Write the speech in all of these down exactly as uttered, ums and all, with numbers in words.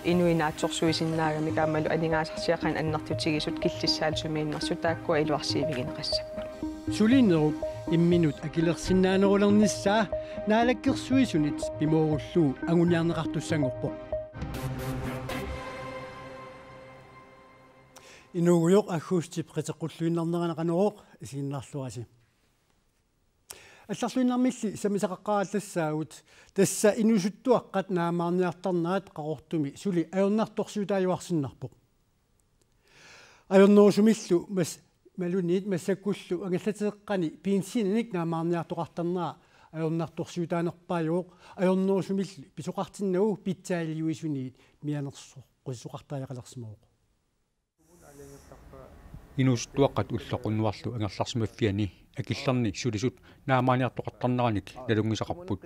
Inuit naatsorsuisinnaagamik aammalu aningaasarsiaqarneq annertutigisut killissaalu sumiinnersut taakkua iluarsiivigineqassapput. Sulinerup imminut akilersinnaanerulernissaa Naalakkersuisunit pimoorullugu anguniarneqartussanngorpoq. Inuugujoq aggustip qiteqqulluinnarnerani Qanorooq isiginnaarluarisi. Allarluinnarmilli sammisaqaqqaarallassagut, tassa inuusuttuaqqat naamaarniartarnerat Qaqortumi suli ajornartorsiutaajuarsinnarpoq. Ajornerusumillu mas-, imaluunniit massakkullu angallateeqqani benziininik naamaarniartoqartarnera ajornartorsiutaanerpaajuvoq, ajornerusumillu pisoqartinnagu pitsaaliuisuniit mianersoqqusisoqartariaqalersimavoq. Inuusuttuaqqat ulloq unnuarlu angerlarsimaffianni akillerni sulisut naamaarniartoqartarneranik nalunngisaqarput.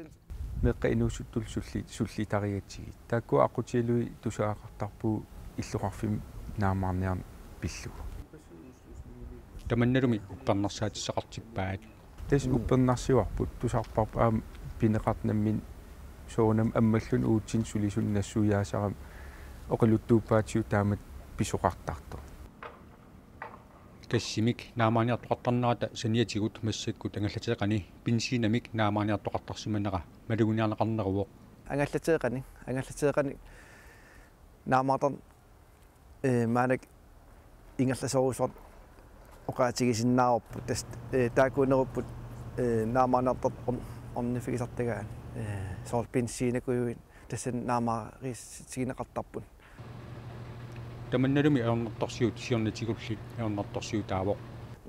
Meeqqat inuusuttullu sulli-, sullitarigatsigit. Taakkua aqqutigalugit tusagaqartarpugut illoqarfimmi naamaarniarneq pillugu. Tamannalumi uppernarsaatissaqartippaat. Tassa uppernarsivarput, tusarparput aamma pineqartoq nammineq soorunami ammalluni uatsinnut sulisunut nassuiaasarami oqaluttuuppaatigut taamatut pisoqartartoq. Gassimik naamaarniartoqartarnerata saniatigut massakkut angallateeqqani benziinamik naamaarniartoqartarsimanera maluginiarneqarneruvoq. Angallateeqqani, angallateeqqani naamaartar-, ee, maannakkut ingerlasoorujussuartut oqaatigisinnaavarput, tassa, ee, taakkuunerupput, ee, naamaarniartartut orn-, orniffigisartagaat, ee, soorlu benziinikujuit tassani naamaariissutigineqartarput. Tamannalumi ajornartorsiut siornatigulli ajornartorsiutaavoq.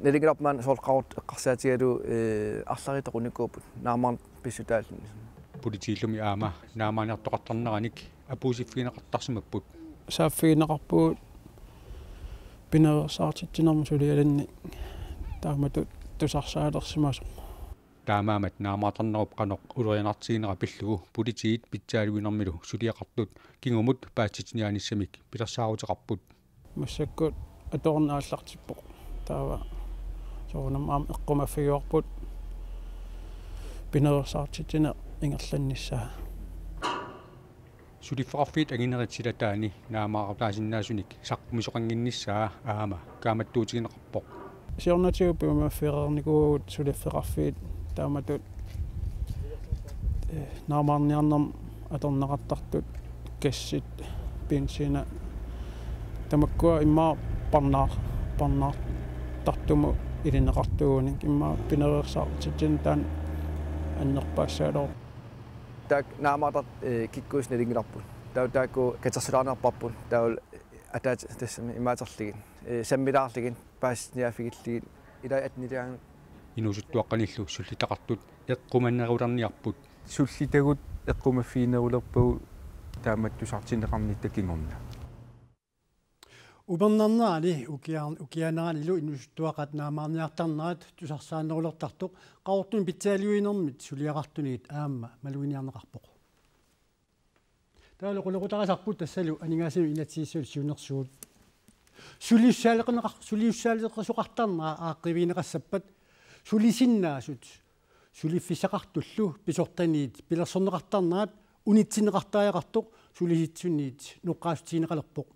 Nalinginnaasumik soorlu Qaqortoq eqqarsaatigalugu, ee, arlariit toqunikuupput naamaarneq pissutaalluni. Politiillumi aamma naamaarniartoqartarneranik apuussiffigineqartarsimapput. Saaffigineqarpugut pinaveersaartitsinermut sulialinnik taamatut tusarsaalersimasoq. Taamaammat naamaartarnerup qanoq ulorianartiginera pillugu politiit pitsaaluinermilu suliaqartut kingumut paasitsiniaanissamik pilersaaruteqarput. Massakkut atuarneq aallartippoq. Taava soorunami aamma eqqumaffigivarput pinaveersaartitsineq ingerlannissaa. Suliffeqarfiit anginerit silataanni naamaarutaasinnaasunik saqqumisoqannginnissaa aamma kaammattuutigineqarpoq. Siornatigut piumaffigereernikuuvugut suliffeqarfiit taamatut, ee, naamaarniarnermut atorneqartartut, gassit, benziinat, tamakkua immaqa parnaar-, parnaartartumut ilineqartuugunik immaqa pinaveersaartitsineq taanna annerpaassagaluarpoq. Taakku naamaartartut, ee, kikkuussat nalunngilarput. Taava taakku katersulaarnerparput. Taava ataat tassami imaaterlugit, ee, sammilaarlugit, paasiniaaffigillugit, ilai atteniliaanni. Inuusuttuaqqanillu sullitaqartut eqqumanerulerniarput. Sullitagut eqqumaffiginerulerpagut taamatut tusartinneqarnitta kingorna. Upernarnerani ukiar-, ukiaaneranilu inuusuttuaqqat naamaarniartarnerat tusarsaanerulertartoq Qaqortumi pitsaaliuinermit suliaqartunit aamma maluginiarneqarpoq. Taavalu qulequtarisaarput tassalu aningaasanut inatsisissatut siunnersuut. Sulisussaaleqineqar-, sulisussaaleqisoqartarnera aaqqiivigineqassappat sulisinnaasut suliffissaqartullu pisortaniit pilersorneqartarnerat unitsinneqartariaqartoq sulisitsisuniit noqqaassutigineqalerpoq.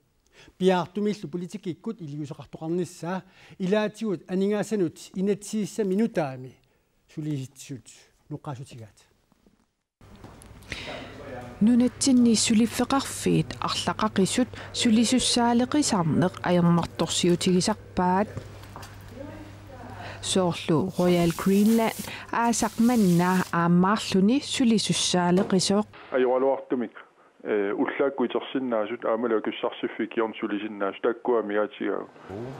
Piaartumillu politikkikkut iliuuseqartoqarnissaa ilaatigut aningaasanut inatsisissami nutaami sulisitsisut noqqaassutigaat. Nunatsinni suliffeqarfiit arlaqaqisut sulisussaaleqisarneq ajornartorsiutigisarpaat. Soorlu Royal Greenland aasaq manna aammaarluni sulisussaaleqisoq. Ajoraluartumik, ee, ullaakkut itersinnaasut aammalu akussarsiffiit kingorna sulisinnaasut taakkua amigaatigaavut.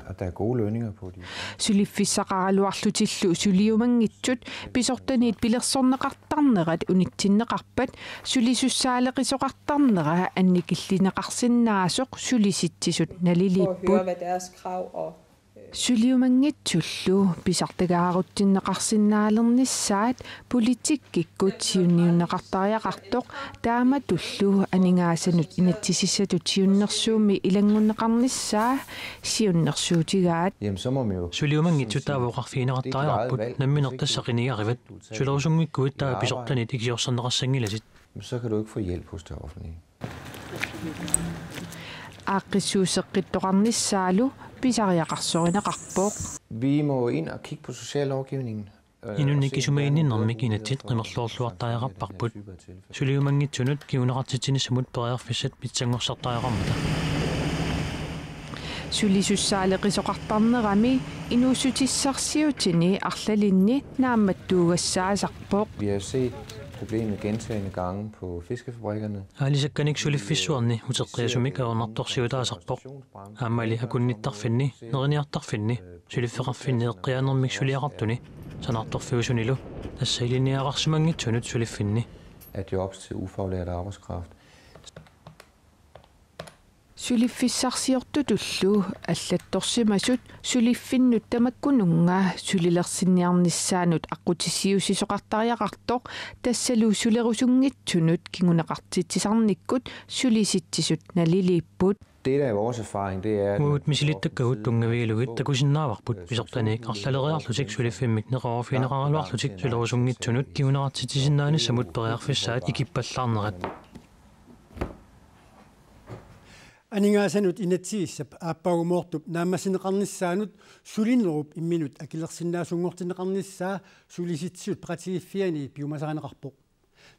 Og der er gode lønninger på de. Suliffissaqaraluarlutillu suliumanngitsut pisortaniit pilersorneqartarnerat unitsinneqarpat sulisussaaleqisoqartarnera annikillineqarsinnaasoq sulisitsisut naliliipput. For at høre, hvad deres krav og Suliumanngitsullu pisartagaarutsinneqarsinnaalernissaat politikkikkut siunniunneqartariaqartoq taamatullu aningaasanut inatsisissatut siunnersuummi ilanngunneqarnissaa siunnersuutigaat. Jamen, så må man jo. Suliumanngitsut taava oqarfigineqartariaqarput nammineq tassa qinigaarivat. Sulerusunngikkuit taava pisortanit ikiorserneqassanngilatit. Så kan du ikke få hjælp hos det offentlige. Aaqqissuusseqqittoqarnissaalu pisariaqarsorineqarpoq. Vi må ind og kigge på sociallovgivningen. Inunnik isumaginninnermik inatsit qimerloorluartariaqarparput. Suliumanngitsunut kinguneqartitsinissamut periarfissat pitsanngorsartariaqarmata. Sulisussaaleqisoqartarnerami inuussutissarsiutini arlalinni naammattuugassaasarpoq. Vi har jo set problemet gentagne gange på fiskefabrikkerne. Aalisakkanik suliffissuarni uteqqiasumik ajornartorsiutaasarpoq. Aammali akunnittarfinni, neriniartarfinni, suliffeqarfinni eqqiaanermik suliaqartuni, sanaartorfiusunilu, tassa ilinniagaqarsimanngitsunut suliffinni. Af jobs til ufaglært arbejdskraft. Suliffissarsiortutullu allattorsimasut suliffinnut tamakkununnga sulilersinniarnissaanut aqqutissiuussisoqartariaqartoq tassalu sulerusunngitsunut kinguneqartitsisarnikkut sulisitsisut naliliipput. Det, der er vores erfaring, det er, at Uagut misilittakkagut tunngavigalugit takusinnaavarput pisortaniit arlaleriarlutik suliffimmik neqeroorfigineqaraluarlutik sulerusunngitsunut kinguneqartitsisinnaanissamut periarfissaat ikippallaarnerat. Aningaasanut inatsisissap aappaagumoortup naammassineqarnissaanut sulinerup imminut akilersinnaasunngortinneqarnissaa Sulisitsisut peqatigiiffianni piumasarineqarpoq.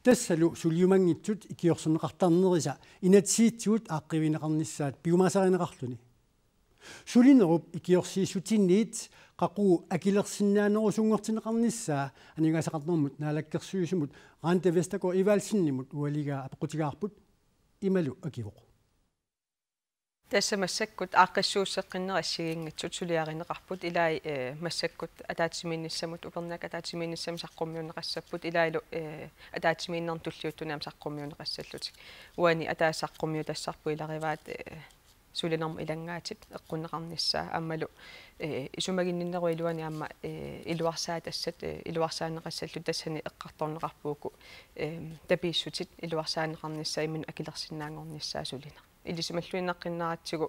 Tassalu suliumanngitsut ikiorserneqartarnerisa inatsisitigut aaqqiivigineqarnissaat piumasarineqarluni. Sulinerup ikiorsiissutiniit qaqugu akilersinnaanerusunngortinneqarnissaa aningaasaqarnermut naalakkersuisunut Randi Vestergaard Evaldsenimut ualigaa apeqqutigaarput. Imalu akivoq. Tassa massakkut aaqqissuusseqqinneri assigiinngitsut suliarineqarput ilai, eh, massakkut ataatsimiinnissamut upernaak ataatsimiinnissamut saqqummiunneqassapput ilaalu, eh, ataatsimiinnermut tulliuttuni aamma saqqummiunneqassallutik. Uani ataaseq saqqummiutassarput ilarivaat, eh, sulinermut ilanngaatit eqqunneqarnissaa aammalu, eh, isumaginninnerup iluani aamma, eh, iluarsaatassat, eh, iluarsaanneqassallutik tassani eqqartorneqarput uku, eh, tapiissutit iluarsaanneqarnissaa imminut akilersinnaanngornissaa sulineq. Ilisimalluinnaqqinnaaratsigu,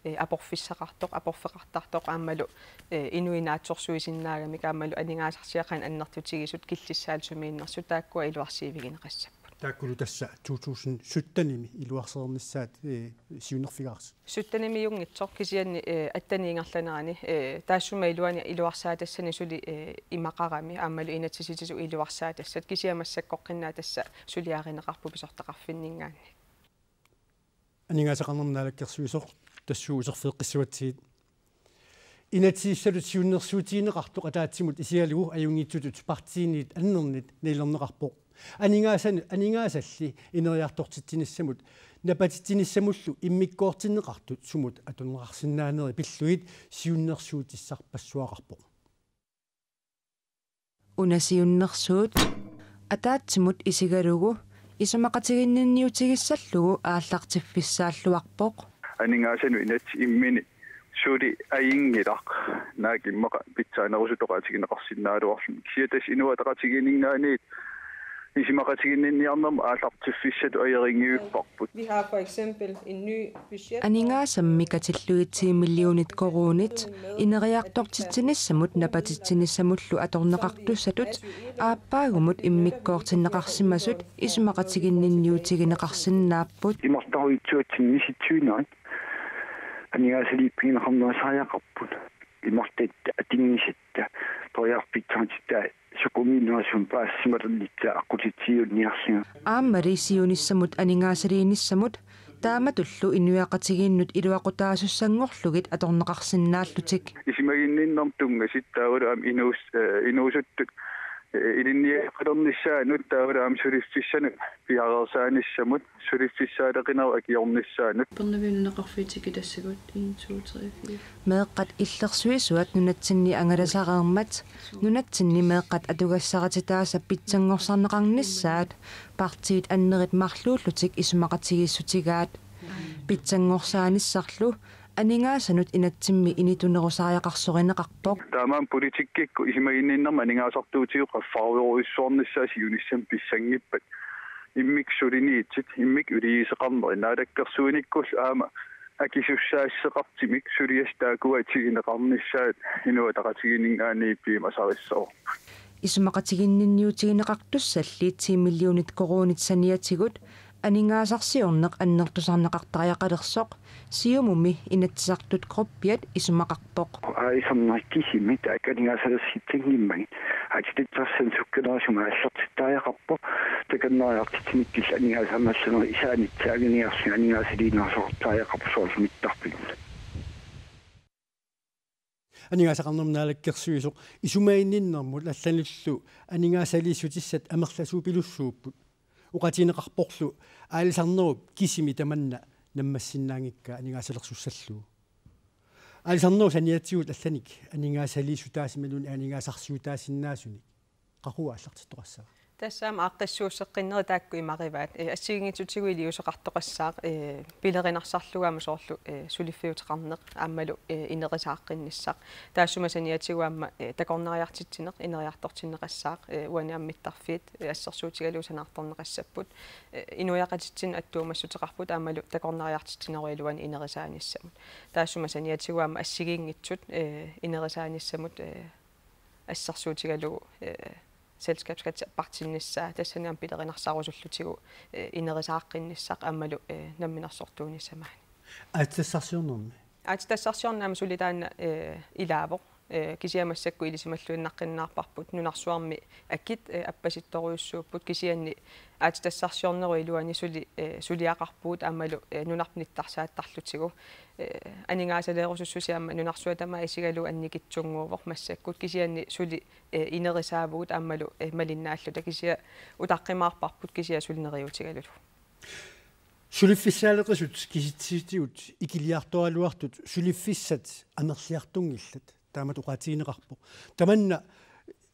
eh, aporfissaqartoq, aporfeqartartoq aammalu, eh, inuit naatsorsuisinnaagamik aammalu aningaasarsiaqan annertutigisut killissaalu sumiinnersut taakkua iluarsiivigineqassapput. Taakkulu tassa to tusind syttenimi iluarsereernissaat, eh, siunnerfigaarsi. Syttenimiunngitsoq kisianni, eh, atteni ingerlanerani, eh, taassuma iluani iluarsaatassani suli, eh, imaqarami aammalu inatsisitigut iluarsaatassat kisianni massakkorpiaq tassa suliarineqarpoq pisortaqarfinninngaanniit. Aningaasaqarnermut naalakkersuisoq tassuuserfeeqqissuatsigit. Inatsisissalu siunnersuutigineqartoq ataatsimut isigalugu ajunngitsutut partiinit annernit nalilerneqarpoq. Aningaasan-, aningaasalli ineriartortitsinissamut napatitsinissamullu immikkoortinneqartut sumut atorneqarsinnaaneri pillugit siunnersuutissarpassuaqarpoq. Una siunnersuut ataatsimut isigalugu isumaqatiginninniutigissallugu aallartiffissaalluarpoq. Aningaasanut inatsit imminnut suli ajunngilaq, naak immaqa pitsaanerusoq oqaatigineqarsinnaagaluarluni. Kisianni tassa Inuit Ataqatigiinninngaanniit isumaqatiginninniarnermut aallartiffissatut ajorinngivippara. Vi har for eksempel en ny budget. Aningaasammi katillugit ti millionit koruunit ineriartortitsinissamut napatitsinissamullu atorneqartussatut aappaagumut immikkoortinneqarsimasut isumaqatiginninniutigineqarsinnaapput. Imartaruitsuatsinni misissuinerit aningaasaliippigineqarnerusaariaqarput. Imartatta atunngisatta periarfissaatitta sukumiinerusumik paasisimallunniit aqqutitsiunniarsigu. Aammali siunissamut aningaasaliinissamut taamatullu inuiaqatigiinnut iluaqutaasussanngorlugit atorneqarsinnaallutik. Isumaginninnermut tunngasut taavalu aamma inuus-, eh, inuusuttut, eh, ilinniaqalernissaannut taavalu aamma suliffissanut piareersaanissamut suliffissaaleqinerup akiornissaanut. Upernavik nunaqarfiit tikitassagut en, to, tre, fire. Meeqqat illersuisuat nunatsinni angalasareermat nunatsinni meeqqat atugassarititaasa pitsanngorsarneqarnissaat partiit annerit marluullutik isumaqatigiissutigaat. Pitsanngorsaanissallu aningaasanut inatsimmi initunerusariaqarsorineqarpoq. Taamaammat politikkikkut isumaginninnermik aningaasartuutigut qaffarujorujussuarnissaa siunissami pissanngippat. Immikkut suliniutsit, immikkut iliuuseqarnerit naalakkersuinikkullu aamma akisussaassuseqartumik suliassat taakkua tiguneqarnissaat Inuit Ataqatigiinninngaanniit piumasarissavarput. Isumaqatiginninniutigineqartussalli ti millionit koruunit saniatigut aningaasarsiorneq annertusarneqartariaqalersoq Siumumi inatsisartut gruppiat isumaqarpoq. Aalisarnerit kisimik taakku aningaasalersitsinngimmagit aatsitassarsiorneq sukkanerusumik aallartittariaqarpoq, takornariartitsinikkillu aningaasarnallaneri isaanitsaannginiarlugit aningaasaliinersoqartariaqarpoq soorlu mittarfinnut. Aningaasaqarnermut naalakkersuisoq isumaginninnermut allanillu aningaasaliissutissat amerlasuupilussuupput. Oqaatigineqarporlu aalisarnerup kisimi tamanna nammassinnaanngikkaa aningaasalersussallugu. Aalisarnerup saniatigut allanik aningaasaliissutaasimaluunniit aningaasarsiutaasinnaasunik qaqugu aallartittoqassava? Tassa aamma aaqqissuusseqqinnerit taakku imarivaat. Eh, assigiinngitsutigut iliuuseqartoqassaaq, eh, pilerinarsaarlugu aamma soorlu, eh, suliffiuteqarneq aammalu, eh, inerisaaqqinnissaat. Taassuma saniatigut aamma, eh, takornariartitsineq ineriartortinneqassaaq, eh, uani aamma mittarfiit, eh, assersuutigalugu sanaartorneqassapput. Eh, inuiaqatitsinnut attuumassuteqarput aammalu takornariartitsinerup iluani inerisaanissamut. Taassuma saniatigut aamma assigiinngitsut, eh, inerisaanissamut, eh, assersuutigalugu, eh, selskabsskatteqartinnissaa, tassani aamma pilerinarsarusullutigu, eh, inerisaaqqinnissaat aammalu, eh, namminersortuunissaq maani. Aatsitassarsiornermi? Aatsitassarsiorneq aamma suli taanna, eh, ilaavoq, eh, kisianni massakkut ilisimalluinnaqqinnaarparput, nunarsuarmi akit, eh, appasittorujussuupput, kisianni aatsitassarsiornerup iluani suli, eh, suliaqarpugut aammalu, eh, nunarput nittarsaattarlutigu. Eh, aningaasaleerusussusia aamma nunarsuaq tamaat isigalugu annikitsunnguuvoq massakkut, kisianni suli, eh, inerisaavugut aammalu, eh, malinnaalluta, kisianni utaqqimaarparput kisianni suli neriuutigalugulu. Suliffissaaleqisut kisitsisitigut ikiliartoraluartut suliffissat amerliartunngillat, taamatut oqaatigineqarpoq. Tamanna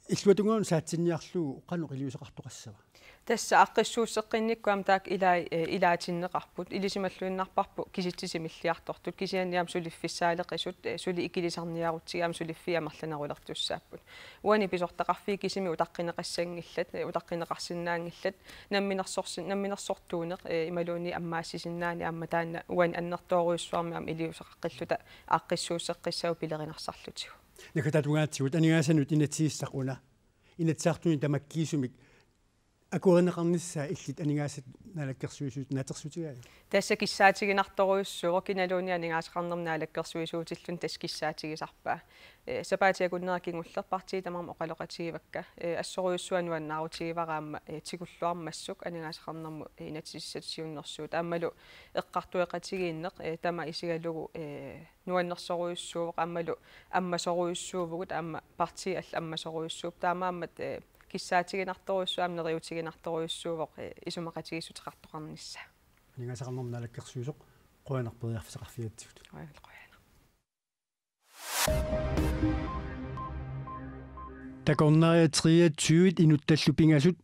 illuatungaanut saatsinniarlugu qanoq iliuuseqartoqassava? Tassa aaqqissuusseqqinnikkut aamma taakku ilai, eh, ilaatinneqarput, ilisimalluinnarparput kisitsisimilliartortut, kisianni aamma suliffissaaleqisut, eh, suli ikilisarniarutsigit aamma suliffiit amerlanerulertussaapput. Uani pisortaqarfiit kisimik utaqqineqassanngillat, eh, utaqqineqarsinnaanngillat, namminersorsin-, namminersortuuneq, eh, imaluunniit ammaassisinnaaneq aamma taanna uani annertoorujussuarmik aamma iliuuseqaqqilluta aaqqissuusseqqissaaq pilerinarsaarlutigu. Naggataata tungaatigut aningaasanut inatsisissaq una. Inatsisartuni tamakkiisumik akuerineqarnissaa illit aningaasat naalakkersuisut naatsorsuutigaat? Tassa kissaatiginartorujussuuvoq, kinaluunniit aningaasaqarnermut naalakkersuisuutilluni tassa kissaatigisarpaa. Eh, sapaatip akunnera kingulleq partiit tamarmik oqaloqatigivakka. Eh, assorujussuaq nuannaarutigivara aamma, eh, tigulluarmassuk aningaasaqarnermut, eh, inatsisissatut siunnersuut. Aammalu eqqartueqatigiinneq, eh, tamaat isigalugu, eh, nuannersorujussuuvoq aammalu ammasorujussuuvugut, aamma partiit allat ammasorujussuupput, taamaammat, eh, kissaatiginartorujussuuvoq aamma neriuutiginartorujussuuvoq, eh, isumaqatigiissuteqartoqarnissaa. Aningaasaqarnermut naalakkersuisoq, qujanaq periarfissaqarfigigatsigut. Qujanaq, qujanaq. Takornariat treogtyve inuttallu pingasut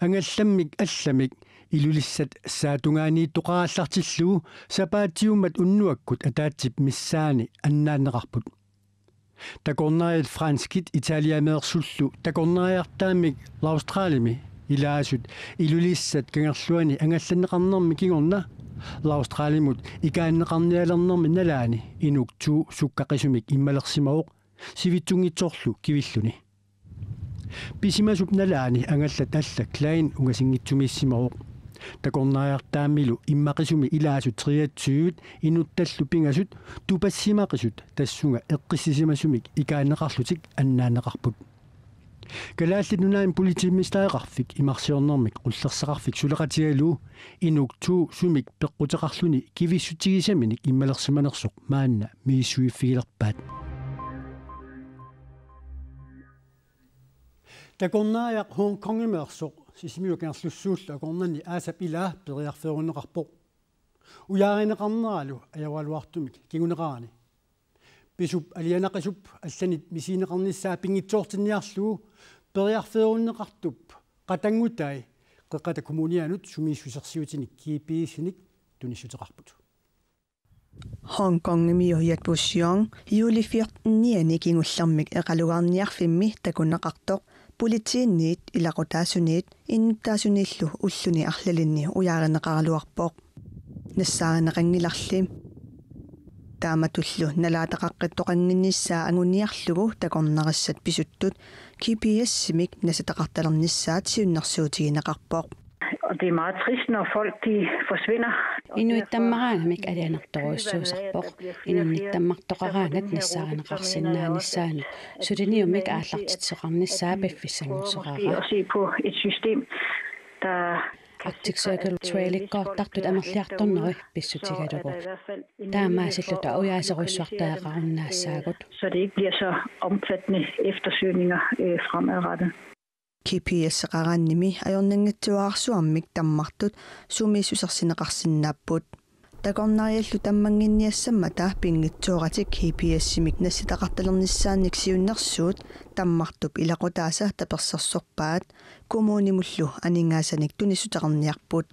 angallammik allamik Ilulissat saatungaaniittoqarallartillugu sapaatiummat unnuakkut ataatsip missaani annaanneqarput. Takornariat franskit italiameersullu takornariartaammik Laustralimi ilaasut Ilulissat kangerluani angallanneqarnermi kingorna Laustralimut ikaanneqarnialernermi nalaani Inuk to sukkaqisumik immalersimavoq sivitsunngitsorlu kivilluni. Pisimasup nalaani angallat allat Klein ungasinngitsumiissimavoq. Takornariartaammilu immaqisumi ilaasut treogtyve inuttallu pingasut tupasimaqisut tassunga eqqissisimasumik ikaanneqarlutik annaanneqarput. Kalaallit Nunaanni politimestereqarfik imarsiornermik qullersaqarfik suleqatigalugu Inuk to sumik peqquteqarluni kivissutigisaminik immalersimanersoq maanna misissuiffigilerpaat. Takornariaq Hong Kongimeersoq Sisimiut Kangerlussuullu akornanni aasap ilaa periarfeerunneqarpoq. Ujaarineqarneralu ajoraluartumik kinguneqarani. Pisup alianaqisup allanit misigineqarnissaa pinngitsoortinniarlugu periarfeerunneqartup qatanngutai Qeqqata Kommunianut sumiissusersiutinik G P S-inik tunissuteqarput. Hong Kongimiu Yat Pusiong juuli fjortenianni kingullermik eqalugaarniarfimmi takuneqartoq politiinniit ilaqutaasuniit innuttaasuniillu ulluni arlalinni ujaarineqaraluarpoq. Nassaarineqanngilarli. Taamatullu nalaataqaqqittoqannginnissaa anguniarlugu takornarissat pisuttut G P S-imik nasataqartalernissaat siunnersuutigineqarpoq. Og det er meget trist, når folk de forsvinder. Inuit tammaraangamik alianartorujussuusarpoq, inunnik tammartoqaraangat nassaarineqarsinnaanissaanut, suliniummik aallartitsisoqarnissaa piffissanngorsoraara. At se på et system, der Arctic Circle Trailikkoortartut amerliartorneri pissutigalugu. Taamaasilluta ujaaserujussuartariaqarunnaassaagut. Så det ikke bliver så omfattende eftersøgninger øh, fremadrettet. G P S-eqaraannimi ajornanngitsuararsuarmik tammartut sumiissusersineqarsinnaapput. Takornariallu tammannginniassammata pinngitsooratik G P S-imik nassataqartalernissaannik siunnersuut tammartup ilaqutaasa tapersersorpaat, kommunimullu aningaasanik tunissuteqarniarput.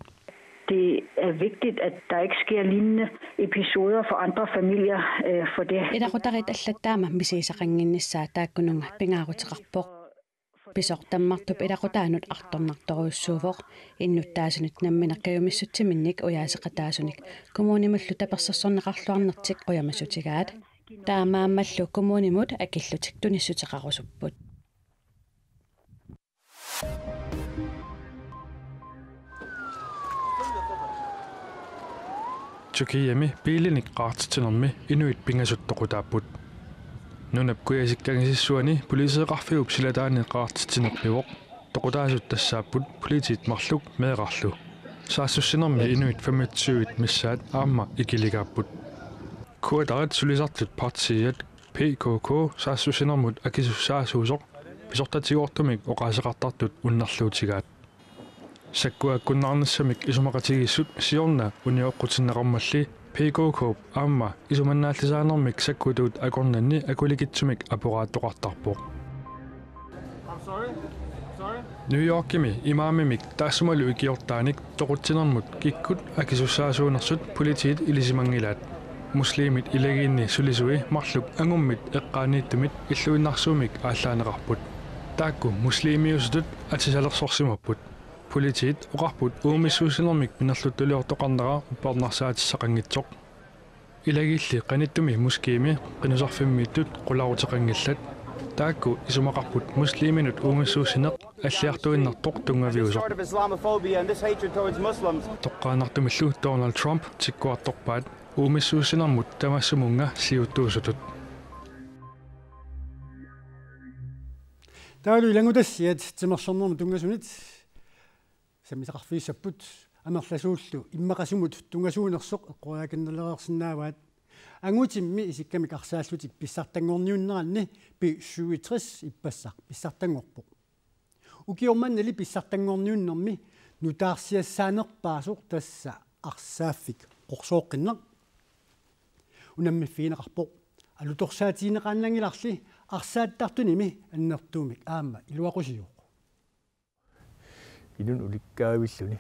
Det er vigtigt, at der ikke sker lignende episoder for andre familier, øh, for det. Ilaqutariit allat taama misigisaqannginnissaat taakkununnga pingaaruteqarpoq. Pisoq tammartup ilaqutaanut artornartorujussuuvoq. Innuttaasunit nammineq kajumissutsiminnik ujaaseqataasunik kommunimullu tapersersorneqarluarnertik qujamissutigaat. Taamaammallu kommunimut akillutik tunissuteqarusupput. Tyrkiami biilinik qaartitsinermi inuit pingasut toqutaapput. Nunap kujasikkangisissuani politeeqarfiup silataani qaartitsinerpivoq. Toqutaasut tassaapput politiit marluk meerarlu. Saassussinermi inuit femogtyve missaat aamma ikiligaapput. Kurderit sulisartut partiiat P K K saassussinermut akisussaasuusoq pisortatigoortumik oqaaseqartartut unnerluutigaat. Sakkuakkunnaarnissamik isumaqatigiissut siorna unioqqutinneqarmalli P K K-p aamma isumannaallisaanermik sakkutuut akornanni akulikitsumik aporaattoqartarpoq. New Yorkimi imaamimik taassumalu ikiortaanik toqutsinermut kikkut akisussaasuunersut politiit ilisimanngilaat. Muslimit ilagiinni sulisui marluk angummit eqqaaniittumit illuinnarsuummik aallaaneqarput. Taakku muslimiusutut atisalersorsimapput. Politiit oqarput uumissuussinermik minnerluttuliortoqarnera uppernarsaatissaanngitsoq. Ilagiilli qanittumi moskeemi qinusarfimmiittut qularuteqanngillat. Taakku isumaqarput musliminut uumissuussineq alliartuinnartoq tunngaviusoq. Toqqaannartumillu Donald Trump tikkuartorpaat uumissuussinermut tamassumunnga siuttuusutut. Taavalu ilanngutassiat timersornermut tunngasunit sammisaqarfigissapput, amerlasuullu immaqa sumut tunngasuunersoq eqqoriakinnalersinnaavaat. Angutimmi isikkamik arsaallutik pissartanngorniunneranni B syvogtres ippassaq pissartanngorpoq. Ukioq mannali pissartanngorniunnermi nutaarsiassaanerpaasoq tassa arsaaffik qorsooqqinneq unammiffigineqarpoq. Alutorsaatigineqaannanngilarli arsaattartunimi annertuumik aamma iluaqusiuvoq. Inun ulikkaavilluni.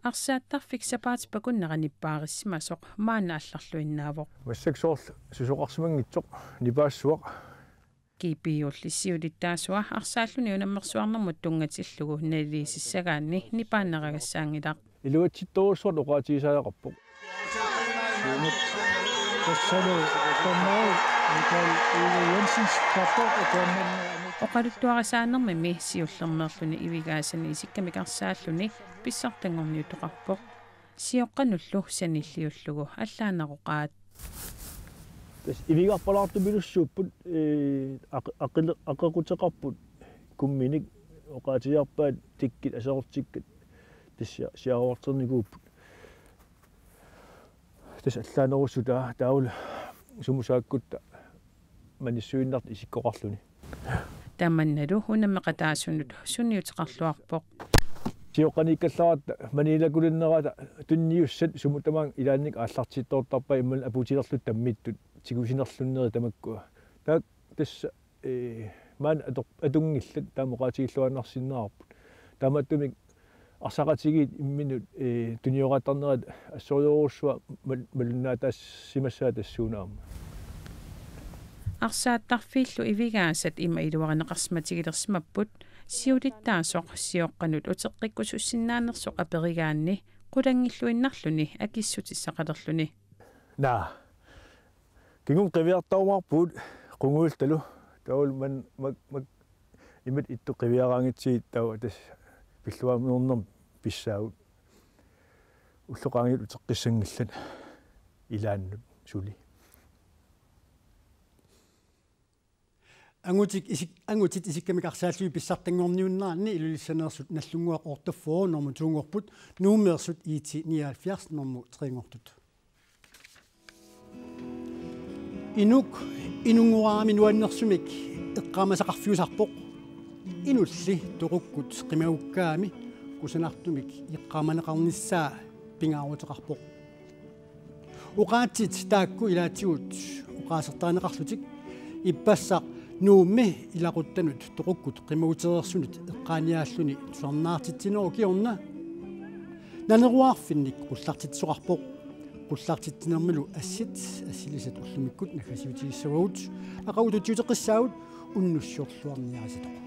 Arsaattarfik sapaatip akunnera nippaarissimasoq maanna allarluinnaavoq. Massakkut soorlu susoqarsimanngitsoq nipaassuaq. G P U-lli siulittaasua arsaalluni unammersuarnermut tunngatillugu naligiissagaanni nipaannaragassaanngilaq. Iluatsittorujussuartut oqaatigisariaqarpoq. Tassalu tamarmik Michael Uwe Jensens qappoq atuarnermut. Oqaluttuarisaanermimi siullermeerluni Ivigaasani isikkamik arsaalluni pissartanngorniuttoqarpoq. Sioqqanullu sanilliullugu allaaneroqaat. Tassa ivigarpalaartupilussuupput, ee, aq-, aqile-, aqequteqarput kumminik oqaatigiarpaat tikkit aserortikkat tassa siaruarternikuupput. Tassa allaanerussutaa taavalu sumut saakkutta manissuinnartut isikkoqarluni. Tamannalu unammeqataasunut sunniuteqarluarpoq. Sioqqaniikkallaratta maniilakulinnerata tunniussat sumut tamaanga ilaannik aallartittoortarpai imaluunniit aputilerlutik tammiittut tigusinerlunneri tamakkua. Taakku tassa ee, maani atoq-, atunngillat taama oqaatigilluinnarsinnaavarput. Taamaattumik arsaqatigiit imminnut, ee, tunioraattarnerat assorujussuaq mal-, malunnaataassimassaat tassuuna aamma. Arsaattarfiillu Ivigaasat ima iluarineqarsimatigilersimapput siulittaasoq sioqqanut uteqqikkusussinnaanersoq aperigaanni qulanngilluinnarluni akissutissaqalerluni. Naa. Kingumut qiviartarumaarpugut qunguiltalu. Taavalu man-, mak-, mak-, imatut ittut qiviaraanngitsigit taava tassa pilluarnermut pissaagut. Ullut qaangiuttut uteqqissanngillat ilaannut suli. Angutit isik-, angutit isikkamik arsaallugit pissartanngorniunneranni Ilulissaneersut Nagdlunguaq otteogfyrre nummer to-nngorput, Nuummeersut IT nioghalvfjerds nummer tre-nngortut. Inuk inunngoraami nuannersumik eqqaamasaqarfiusarpoq. Inulli toqukkut qimagukkaami kusanartumik eqqaamaneqarnissaa pingaaruteqarpoq. Oqaatsit taakku ilaatigut oqaasertarineqarlutik ippassaq Nuummi ilaquttanut toqukkut qimagutereersunut eqqaaniaalluni tusarnaartitsinerup kingorna naneruaarfinnik qullartitsisoqarpoq. Qullartitsinermilu assit assilisat ullumikkut naggasiutigissavagut, aqagu tutsiuteqqissaagut, unnussiorluarniaritsi.